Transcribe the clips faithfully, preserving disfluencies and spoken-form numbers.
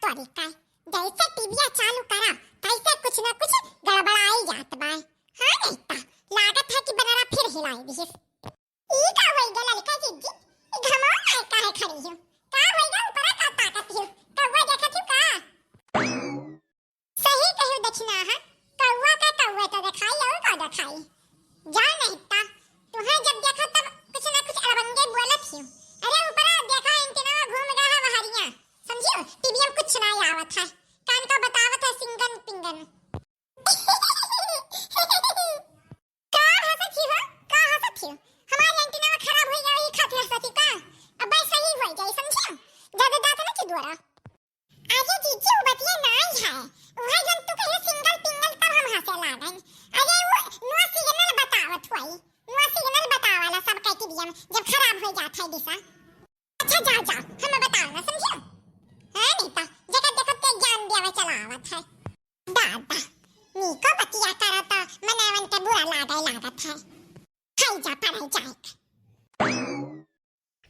परी का। जैसे टीविया चालू करा, तैसे कुछ ना कुछ गड़बड़ाई जात बा। हाँ नहीं ता, लागत है कि बनरा फिर हिलाई दिहिस। ई का होई गे ललका जिज्जी? ई घमवा काहे खड़ी हो? का होई गे, ऊपरा का ताकत हो? कौआ देखत हो का? सही कहियो दक्षिणा है, कौआ का कौआ तो देखाई और का देखाई। जा नहीं ता, तुहें जब देखा तब कुछ ना कुछ अड़बंगे बोलत हो। अरे ऊपरा देखा एंटीना घूम रहा है बहरिया, समझियो? टीवी में कुछ ना आवत है, कान का बतावत है सिंगन पिंगन। का हंसत ही हो? का हंसत ही हो? हमार एंटीना खराब होई गई, ई खातिर हंसत ही का? अबे सही होई जाई, समझियो? ज्यादा दांत ना चिदोरा। अरे जीजी, उ बतिया नाई है। उहे जन तू कहे सिंगल पिंगल, तब हम हंसे लागन। अरे वो नो सिग्नल बतावत होई। नो सिग्नल बतावाला सब कह के दिया जब खराब हो जात है दिशा। अच्छा जाओ, जाओ, हमें बताओ ना, समझियो? हाँ, नहीं तो जेकर देखो ते ज्ञान देवे चला आवत है। दादा, नीको बतिया करा तो मनैवन के बुरा लागे लागत है। खाई जा, पढ़ाई जाए।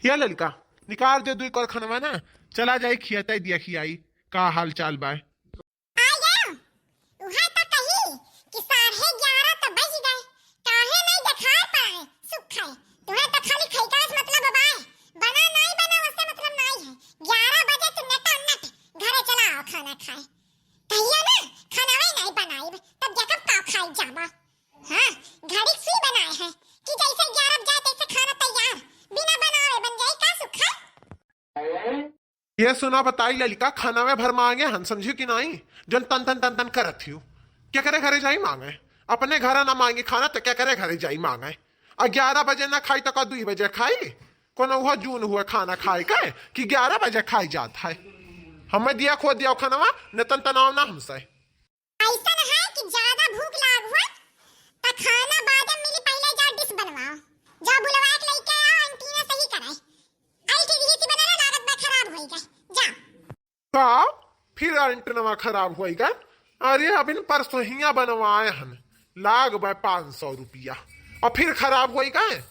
या ललका, निकाल दे दुई कौर खनवा ना, चला जाए खियाते दिया खियाई, का हाल चाल बाय? आ गया। उहे तो कही कि साढ़े ग्यारह तो बज गए, काहे नहीं देखाए पाए सुख है? तुम्हें तो खाली खैका से मतलब बाय, बना नहीं बना उससे मतलब नहीं है। ग्यारह बजे तू नटा नट घरे चला आओ खाना खाए। कहिया ना खाना वही नहीं बनाई, तब देखब का खाई जाबा। हाँ, घड़ी सुई बनाए है कि जैसे ग्यारह बजे तैसे खाना तैयार, बिना बनावे बन जाई का सुख है? ये सुना बताई ललिका, खाना में भर मांगे हन, समझियो कि नाई? जन तन तन तन तन करत हियो। केकरे घरे जाई मांगे? अपने घरे ना मांगी खाना तो केकरे घरे जाई मांगे? आ ग्यारह बजे ना खाई तो का दुई बजे खाई? कोनो उहो जून हुए खाना खाए के कि ग्यारह बजे खाई जात है? हमें दिया खो दिया खानवा, न तन तनाव ना हमसे। ऐसन है कि ज्यादा भूख लाग हुआ, त खाना बाद में मिली, पहले जाओ डिश बनवाओ, जाओ बुलवा के लेके आओ, एंटीना सही कराए। आई टीवी की बना लागत बा खराब होई गए, जा। का? फिर एंटीना खराब होई गए? अरे अबिन परसोहिया बनवाए हन, लाग बा पाँच सौ रुपया, और फिर खराब होई गए?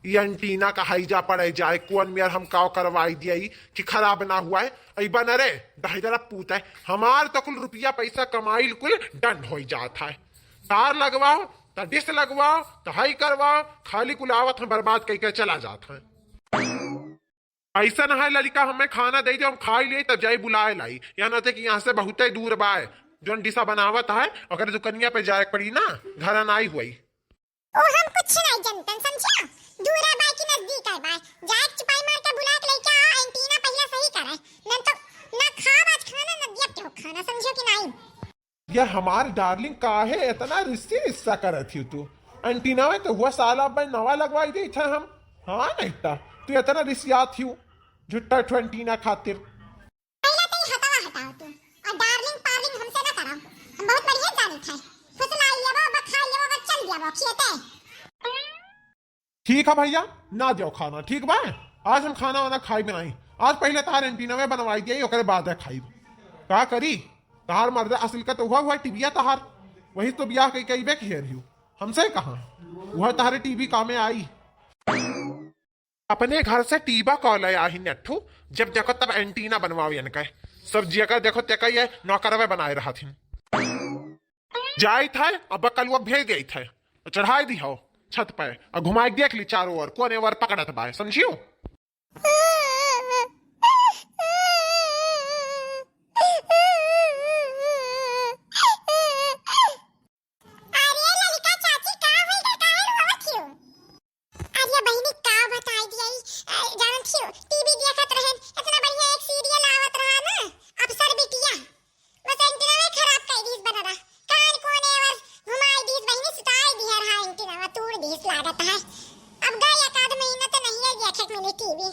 ई एंटीना का हैजा पड़े जाए, कौन मेर हम काव करवाई दिया ई कि खराब ना हुआ है। ऐ बन रे, दहिजरा पूत है, हमार तो कुल रुपया पैसा कमाइल कुल डंड होई जात है। तार लगवाओ, त डिश लगवाओ, त हाई करवाओ, खाली कुल आवत हम बर्बाद कई के चला जात है। ऐसा ना है लड़का हमें खाना दे दे, हम खाई ले तब जाई बुलाए लाई, या ना ते कि यहाँ से बहुते दूर बाय, जोन डिशा बनावत है, ओकरे दुकनिया पे जाए के पड़ी ना, घर नाई हुई। ओ हम कुछ नहीं जनतन, समझिया? दूरा बाय कि नजदीक है बाय। जाए के चिपाई मार के बुला के लेके आ, एंटीना पहले सही करे। न तो ना खाब आज खाना, न दिया केहू खाना, समझियो कि नहीं? ये हमार डार्लिंग काहे इतना रिस्सी रिस्सा करत ही तू? एंटीना में तो हुआ साला अब नवा लगवाई दे था हम। हाँ नहीं ता, तू इतना रिसियात ही झुट्टा ठो एंटीना खातिर। पहले तो ये हथवा हटाओ तू, और डार्लिंग पार्लिंग हमसे ना कराओ, हम बहुत बढ़िया जानित है। फुसलाई लेबो, बखाई लेबो, बस चल दिया वो खियते। ठीक है भैया, ना दियो खाना, ठीक बा? आज हम खाना वाना खाई बनाई, आज पहले तार एंटीना में बनवाई दिया, ओकरे बाद है खाई। का करी, तार मर्द असल का तो हुआ हुआ टीविया तार, वही तो ब्याह कई कई बेक हेर यू, हमसे कहाँ, वह तारे टीवी कामे आई। अपने घर से टीबा कॉल आया ही नेठू, जब देखो तब एंटीना बनवाओ इनका। सब जिया का देखो तेका ये नौकरवे बनाए रहा थी। जाइत है, अब कलुआ भेज देइत है, चढ़ाई दी हो छत पे, और घुमाई देख ली चारों ओर, कौन एवर पकड़त बाय, समझियो? अरे ललिका चाची, का होई गा, काहे रोवत हियो? अरे बहिनी, का बताई दिया ई, अ, जानत हियो, टीवी देखत रहन, इतना बढ़िया एक सीरियल आवत रहा ना, अफसर बिटिया, बस एंटीना में खराब कर दीस बनरा, कान कोने और घुमाई दीस बहिनी, सुताई दिया रहा एंटीना, तोड़ दीस लागत है। अब गए एक आध महीना तो नहीं है देखे के मिली टीवी।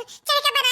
चढ़ के बना।